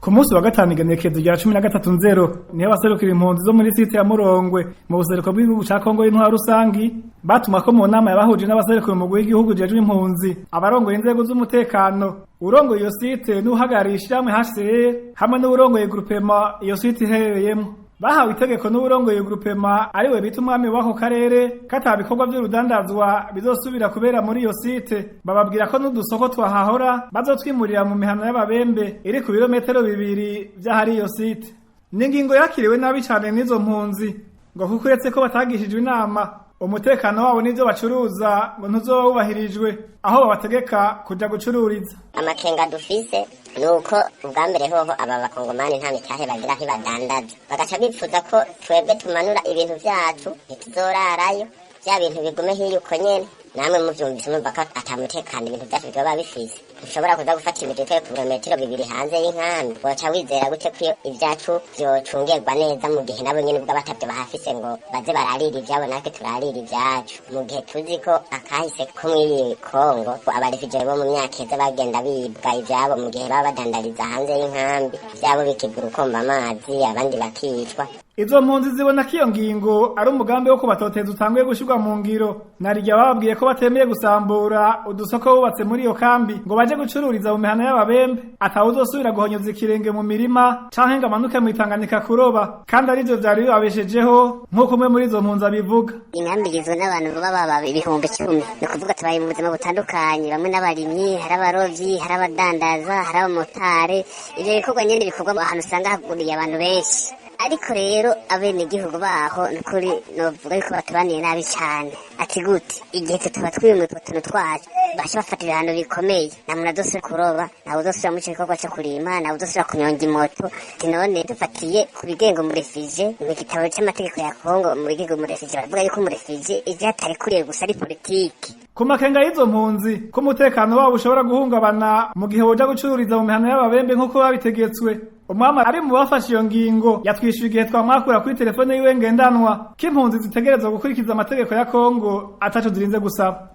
Ku munsi wa gatanu, igenekerezo rya 13 nzero, niho abaserukira impunzi zo muri site ya Murongwe mu buseruko bw'igihugu ca Kongo y'intwaro rusangi batumwa ko mu nama yabahuje n'abaserukira umugwi w'igihugu ujejwe impunzi, abarongoye inzego z'umutekano, urongoye iyo site n'uhagarariye ishirahamwe HCR hamwe n'uwurongoye groupement iyo site iherereyemwo. Bahawe itegeko n'uwurongoye groupement, ariwe bita umwami w'ako karere, ko ata bikorwa vy'urudandazwa bizosubira kubera muri iyo site. Bababwira ko n'udusoko twahahora bazotwimurira mu mihana y'Ababembe iri ku birometero 2 vy'ahari iyo site. Ni ingingo yakiriwe nabi cane n'izo mpunzi, ngo kuko uretse ko batagishijwe inama, umutekano wabo n'ivyo bacuruza ngo ntuzoba wubahirijwe aho babategeka kuja gucururiza. Amakenga dufise ni uko ubwa mbere hoho aba Bakongomani nta mitahe bagira, ntibadandaza, bagaca bipfuza ko twebwe tumanura ibintu vyacu, ntituzorarayo, vya bintu bigume hiyo uko nyene. Namwe muvyumvise, mumva ko ata mutekano ibintu vyacu vyoba bifise. Ntushobora kuza gufata ibintu twe ku birometero 2 hanze y'inkambi, woca wizera gute ko ivyacu vyocungerwa neza, mu gihe nabo nyene ubwo batavyo bahafise ngo baze bararira ivyabo, natwe turarira ivyacu, mu gihe tuzi ko akahise ko mw'iyi Kongo aba réfugiés bo mu myaka iheze bagenda bibwa ivyabo mu gihe baba badandariza hanze y'inkambi, ivyabo bikibwa urukomba amazi, abandi bakicwa? Izo mpunzi zibona ko iyo ngingo ari umugambi wo kubatoteza utanguye gushirwa mu ngiro, narirya bababwiye ko batemeye gusambura udusoko bubatse muri iyo kambi ngo baje gucururiza mu mihana y'Ababembe, atawuzosubira guhonyoza ikirenge mu mirima canke ngo amanuke mw'Itanganika kuroba, kandi arivyo vyari bibabeshejeho, nk'uko umwe muri izo mpunzi abivuga. Inkambi igizwe n'abantu baba baba 10,000. Ni ukuvuga tubaye mu buzima butandukanye: bamwe n'abarimyi, hari abarovyi, hari abadandaza, hari abamotari. Ivyo bikorwa nyene bikorwa ahantu usanga haguriye abantu benshi. Ariko rero abenegihugu baho, nukuri novuga yuko batubaniye nabi cane. Ati gute? Igihe tutaba twimwe utwo tuntu twacu, baca bafata ibihano bikomeye: nta muntu azosubira kuroba, ntawe uzosubira muri ico gikorwa co kurima, ntawe uzosubira kunyonga imoto. Ati none dufatiye ku bigenga umu réfugié mu gitabo c'amategeko ya Kongo, mu bigenga umu réfugié baravuga yuko umu réfugié ivyo atarikuriye gusa ari politiki. Ku makenga y'izo mpunzi ko umutekano wabo ushobora guhungabana mu gihe boja gucururiza mu mihana y'Ababembe nk'uko babitegetswe, umwami ari mu bafashe iyo ngingo yatwishuye igihe twamwakura kuri telefone yiwe ngendanwa ko impunzi zitegerezwa gukurikiza amategeko ya Kongo ataco zirinze gusaba.